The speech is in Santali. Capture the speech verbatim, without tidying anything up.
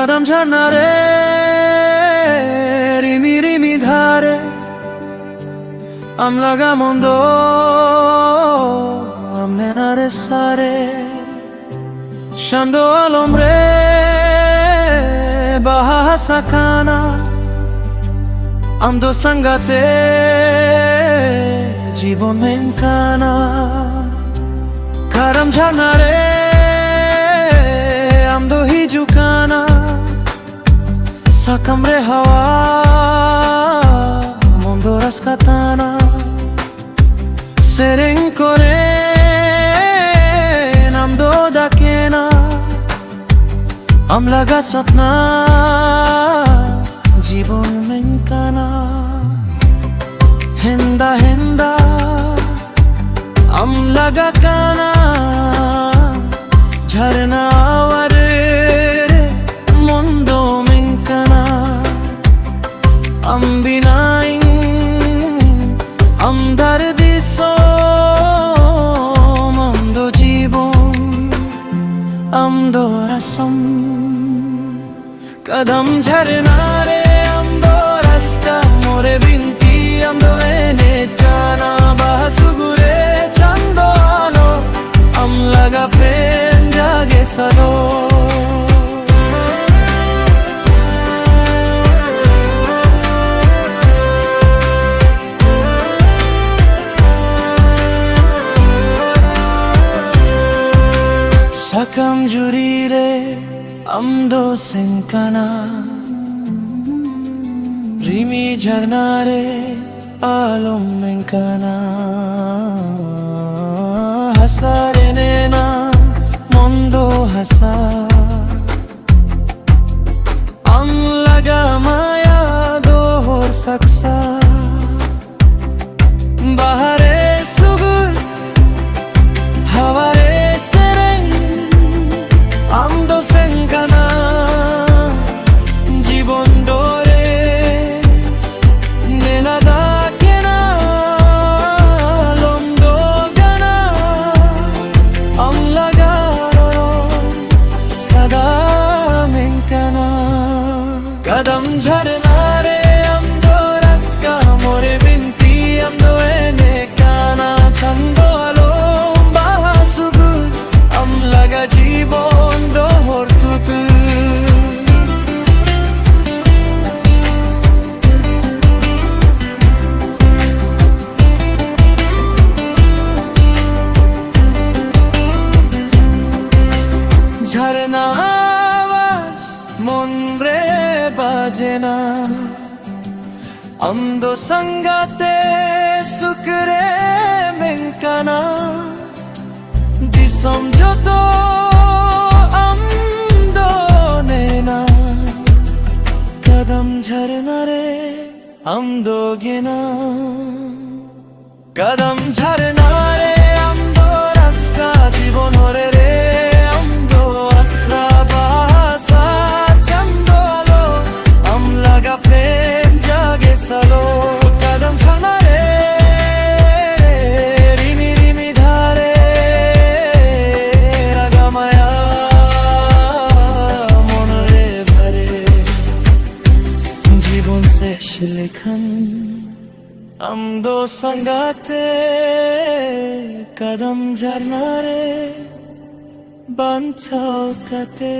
ᱠᱟᱫᱟᱢ ᱡᱷᱟᱨᱱᱟ ᱨᱮ, ᱨᱤᱢᱤ ᱨᱤᱢᱤ ᱫᱷᱟᱨᱮ, ᱟᱢ ᱞᱟᱜᱟ ᱢᱚᱱᱫᱚ, ᱟᱢ ᱱᱮᱱᱟ ᱨᱮ ᱥᱟᱨᱮ᱾ ᱪᱟᱸᱫᱚ ᱟᱞᱚᱢ ᱨᱮ ᱵᱟᱦᱟ ᱦᱟᱥᱟ ᱠᱟᱱᱟ, ᱟᱢ ᱫᱚ ᱥᱟᱸᱜᱟᱛᱮ ᱡᱤᱵᱚᱱ ᱢᱮᱱ ᱠᱟᱱᱟ᱾ ᱠᱟᱨᱟᱢ ᱡᱷᱟᱨᱱᱟ ᱨᱮ ᱟᱢ ᱫᱚ ᱦᱤᱡᱩᱜ ᱠᱟᱱᱟ, ᱥᱟᱠᱟᱢ ᱨᱮ ᱦᱟᱣᱟ ᱢᱚᱱᱫᱚ ᱨᱟᱥᱠᱟ ᱛᱟᱱᱟ᱾ ᱥᱮᱨᱮᱧ ᱠᱚᱨᱮ ᱟᱢ ᱫᱚ ᱫᱟᱠᱮᱱᱟ, ᱟᱢ ᱞᱟᱜᱟ ᱥᱟᱯᱱᱟ ᱡᱤᱵᱚᱱ ᱢᱮᱱ ᱠᱟᱱᱟ᱾ ᱦᱮᱸᱫᱟ ᱦᱮᱸᱫᱟ ᱟᱢ ᱞᱟᱜᱟ ᱠᱟᱱᱟ, ᱡᱷᱟᱨᱱᱟ ᱟᱣᱟᱨ ᱨᱮ ᱢᱚᱱᱫᱚ ᱢᱮᱱ ᱠᱟᱱᱟ᱾ ᱟᱢ ᱵᱤᱱᱟᱭᱤᱧ, ᱟᱢ ᱫᱟᱨᱮ ᱫᱤᱥᱚᱢ, ᱟᱢ ᱫᱚ ᱡᱤᱵᱚᱱ, ᱟᱢ ᱫᱚ ᱨᱟᱥᱚᱢ᱾ ᱠᱟᱫᱟᱢ ᱡᱷᱟᱨᱱᱟ ᱨᱮ ᱟᱢ ᱫᱚ ᱨᱟᱥᱠᱟ, ᱢᱚᱨᱮ ᱵᱤᱱᱛᱤ ᱟᱢ ᱫᱚ ᱮᱱᱮᱡ ᱠᱟᱱᱟ᱾ ᱵᱟᱦᱟ ᱥᱩᱜᱩᱨᱮ ᱪᱟᱸᱫᱚ ᱟᱞᱚ, ᱟᱢ ᱞᱟᱜᱟ ᱯᱨᱮᱢ ᱡᱟᱜᱮ ᱥᱟᱫᱚ᱾ ᱥᱟᱠᱟᱢ ᱡᱩᱨᱤ ᱨᱮ ᱟᱢ ᱫᱚ ᱥᱮᱱ ᱠᱟᱱᱟ, ᱨᱤᱢᱤ ᱡᱷᱟᱨᱱᱟ ᱨᱮ ᱟᱞᱚᱢ ᱢᱮᱱ ᱠᱟᱱᱟ᱾ ᱦᱟᱥᱟ ᱨᱮ ᱱᱮᱱᱟ ᱢᱚᱱᱫᱚ ᱦᱟᱥᱟ, ᱟᱢ ᱞᱟᱜᱟ ᱢᱟᱭᱟ ᱫᱚ ᱦᱚᱨ ᱥᱟᱠᱥᱟ᱾ ᱵᱟᱦᱟ ᱨᱮ ᱥᱩᱜᱩᱨ, ᱦᱟᱣᱟ ᱨᱮ ᱥᱮᱨᱮᱧ, ᱟᱢ ᱫᱚ ᱥᱮᱱ ᱠᱟᱱᱟ ᱡᱤᱵᱚᱱ ᱰᱚᱨᱮ᱾ ᱱᱮᱱᱟ ᱫᱟᱜ ᱠᱮᱱᱟ ᱞᱚᱢ ᱫᱚ ᱜᱟᱱᱟ, ᱟᱢ ᱞᱟᱜᱟ ᱨᱚᱲ ᱥᱟᱫᱟ ᱢᱮᱱ ᱠᱟᱱᱟ᱾ ᱟᱢ ᱫᱚ ᱥᱟᱸᱜᱟᱛᱮ ᱥᱩᱠ ᱨᱮ ᱢᱮᱱ ᱠᱟᱱᱟ, ᱫᱤᱥᱚᱢ ᱡᱚᱛᱚ ᱟᱢ ᱫᱚ ᱱᱮᱱᱟ, ᱠᱟᱫᱟᱢ ᱡᱷᱟᱨᱱᱟ ᱨᱮ ᱟᱢ ᱫᱚ ᱜᱮᱱᱟ᱾ ᱠᱟᱫᱟᱢ ᱡᱷᱟᱨᱱᱟ ᱨᱮ ᱟᱢ ᱫᱚ ᱨᱟᱥᱠᱟ, ᱡᱤᱵᱚᱱ ᱦᱚᱨᱮ ᱨᱮ ᱟᱢ ᱫᱚ ᱟᱥᱨᱟ, ᱵᱟᱦᱟ ᱥᱟᱡ ᱪᱟᱸᱫᱚ ᱟᱞᱚ, ᱟᱢ ᱞᱟᱜᱟ ᱯᱨᱮᱢ ᱡᱟᱜᱮ ᱥᱟᱞᱚ᱾ ᱠᱟᱫᱟᱢ ᱡᱷᱟᱨᱱᱟ ᱨᱮ ᱨᱤᱢᱤ ᱨᱤᱢᱤ ᱫᱷᱟᱨᱮ ᱨᱟᱜᱟ ᱢᱟᱭᱟ ᱢᱚᱱ ᱨᱮ ᱵᱷᱟᱨᱮ, ᱡᱤᱵᱚᱱ ᱥᱮᱥ ᱞᱮᱠᱷᱟᱱ ᱟᱢ ᱫᱚ ᱥᱟᱸᱜᱟᱛᱮ ᱠᱟᱫᱟᱢ ᱡᱷᱟᱨᱱᱟ ᱨᱮ ᱵᱟᱧᱪᱟᱣ ᱠᱟᱛᱮ᱾